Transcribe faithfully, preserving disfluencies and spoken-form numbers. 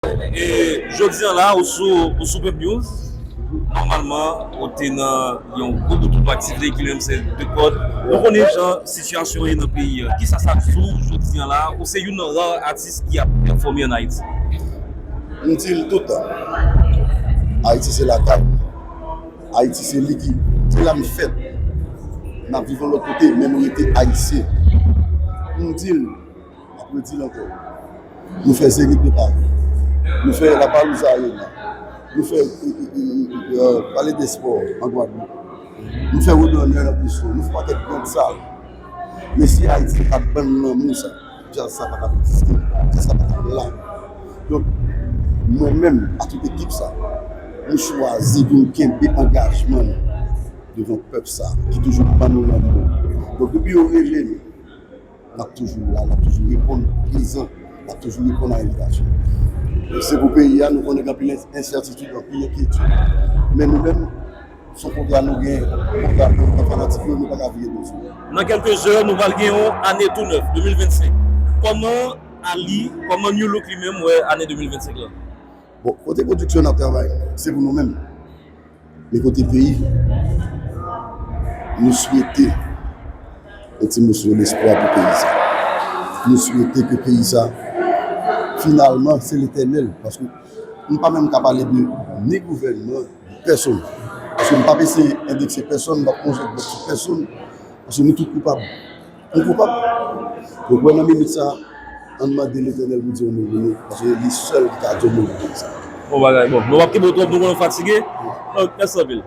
E jodi an la, ou sou, ou sou Pep News. Nòmalman, ou te nan yon gwo bout aktivite ki menm se de kòd. Nou konnen jan sitiyasyon ye nan peyi an. Kisa sa di w jodi an la? Ou se youn nan ra atis ki ap pèfòme ann Ayiti. M di l toutan. Ayiti se lakay. Ayiti se li ki, se la m fèt. M ap viv yon lòt kote, men m rete ayisyen. M di l, m ap redi l ankò. Nou fè Zenith de Paris. Nou fè Lollapalooza Arena. Nou fè Palais des Sports an Gwadloup. Nou fè Road Runner nan Boston. Nou fè pakèt gran sal. Men si Ayiti pa t ban n lanmou sa, djaz sa pa t ap egziste. Djaz sa pa t ap la. Donk, mwen menm, ak tout ekip sa, nou chwazi pou n kenbe angajman nou devan pèp sa ki toujou ban nou lanmou. Donk, depi yo rele nou, n ap toujou la, n ap toujou reponn prezan, n ap toujou reponn a envitasyon. Se pou peyi a, nou konnen gen anpil ensètitid, anpil enkyetid. Men nou menm, se yon kontra nou gen, kontra nou, fanatik yo, nou pa ka vire do sou yo. Nan kèlke zè, nou pral gen yon ane tou nèf, de mil vennsenk. Kòman Ali, kòman New Look li menm wè ane de mil vennsenk lan? Bon, kote pwodiksyon n ap travay, se pou nou menm. Men kote peyi, nou swete yon ti moso lespwa pou peyi sa. Nou swete ke peyi sa, finalman, se Letènèl. Paske m pa menm ka pale de ni gouvènman, pèsonn. Paske m p ap eseye endekse pèsonn, m p ap konje bòt sou pèsonn. Paske nou tout koupab. Nou koupab. Donk, mwen, nan minit sa, ann mande Letènèl pou di yon mo pou nou, paske li sèl ki ka di yon mo pou peyi sa. Bon bagay, bon. Nou p ap kenbe w twòp, nou konnen w fatige. Donk, mèsi anpil.